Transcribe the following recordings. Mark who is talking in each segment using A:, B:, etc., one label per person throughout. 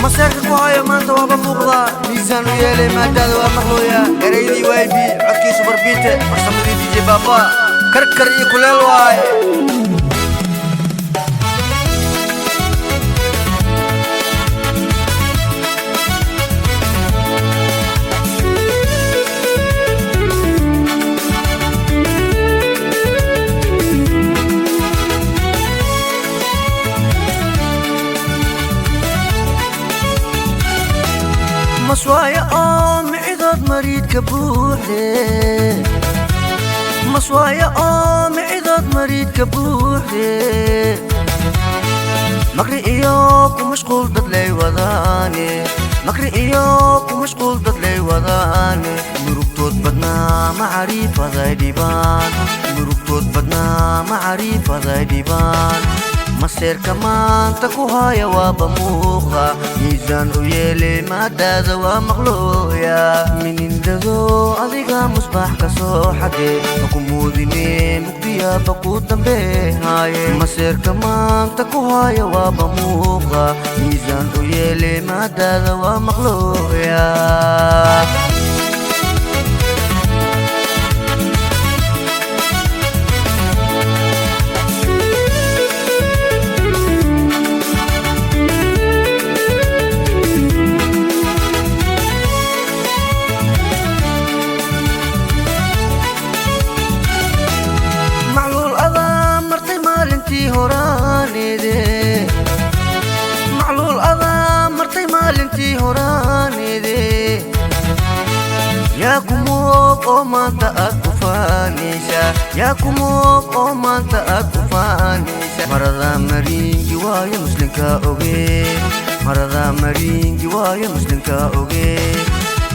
A: Maseerka ku hayo maanta waaba muuqdaa, miisaan u yeelay maadaada waa maqlooyaa. Eraydii YB, codkii Subarbiite, farsamadii DJ Baaba. Karkar iyo kuleel waaye. Maswaaya oo micidood mariidka buuxde, maswaaya oo micidood mariidka buuxde. Makri iyo ku mashquul dad lay wadaane, makri iyo ku mashquul dad lay wadaane. Murugtood badnaa macriifaday dhibaan, murugtood badnaa macriifaday dhibaan. Maseerka maanta ku haya waaba muuqda, miisaan u yeelay maadaada waa maqlooya. Minindado adiga musbaax ka soo xade, maku muudine mugdiyaaba ku dambeehaaye. Maseerka maanta ku haya waaba muuqda, miisaan u yeelay maadaada waa maqlooya. Macluul adaa martay maalintii horaaneede, macluul adaa martay maalintii horaaneede. Yaa ku moog oo maanta aad ku faanaysa, yaa ku moog oo maanta aad ku faanaysa. Marada mariinji waayo muslimka oge, marada mariinji waayo muslimka oge.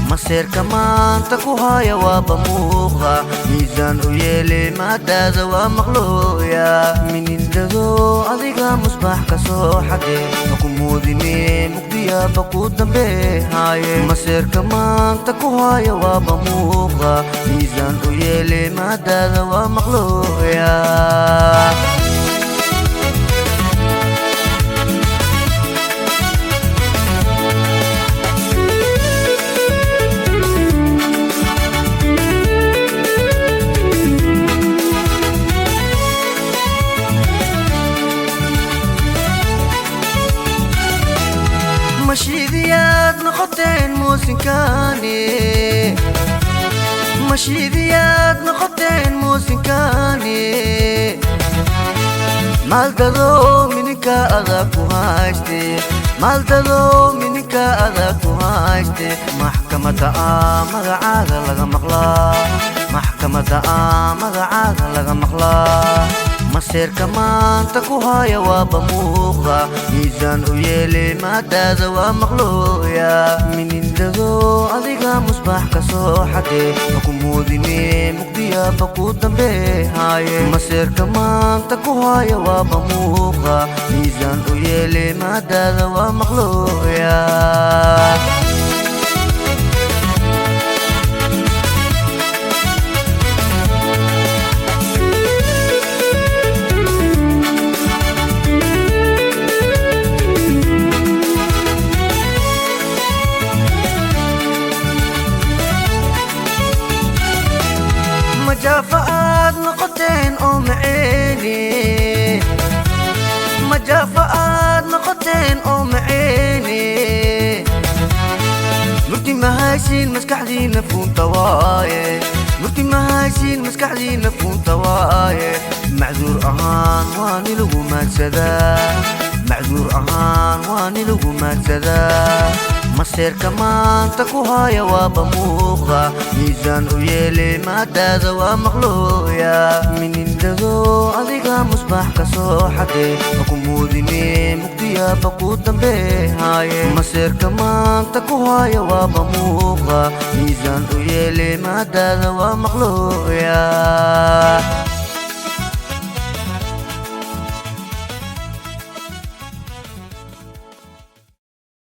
A: Maseerka maanta ku haya waaba muuqda, miisaan u yeelay maadaada waa maqlooya. Minindado adiga musbaax ka soo xade, maku muudine mugdiyaaba ku dambeehaaye. Maseerka maanta ku haya waaba muuqda, miisaan u yeelay maadaada waa maqlooya. Mashiidiyaad noqoteen muusinkaani, mashiidiyaad noqoteen muusinkaani. Maaldado mininka adaa ku hayste, maaldado mininka adaa ku hayste. Maxkamadda aa magacaada laga maqlaa, maxkamadda aa magacaada laga maqlaa. Maseerka maanta ku haya waaba muuqda, miisaan u yeelay maadaada waa maqlooya. Minindado adiga musbaax ka soo xade, maku muudine mugdiyaaba ku dambeehaaye. Maseerka maanta ku haya waaba muuqda, miisaan u yeelay maadaada waa maqlooya. Majaafa aad noqoteen oo maceeni, majaafa aad noqoteen oo maceeni. Murti mahaysiin maskaxdiina fuunta waaye, murti mahaysiin maskaxdiina fuunta waaye. Macduur ahaan waa nilagu maadsadaa, macduur ahaan waa nilagu maadsadaa. Maseerka maanta ku haya waaba muuqda, miisaan u yeelay maadaada waa maqlooya. Minindado adiga musbaax ka soo xade, maku muudine mugdiyaaba ku dambeehaaye. Maseerka maanta ku haya waaba muuqda, miisaan u yeelay maadaada waa maqlooya.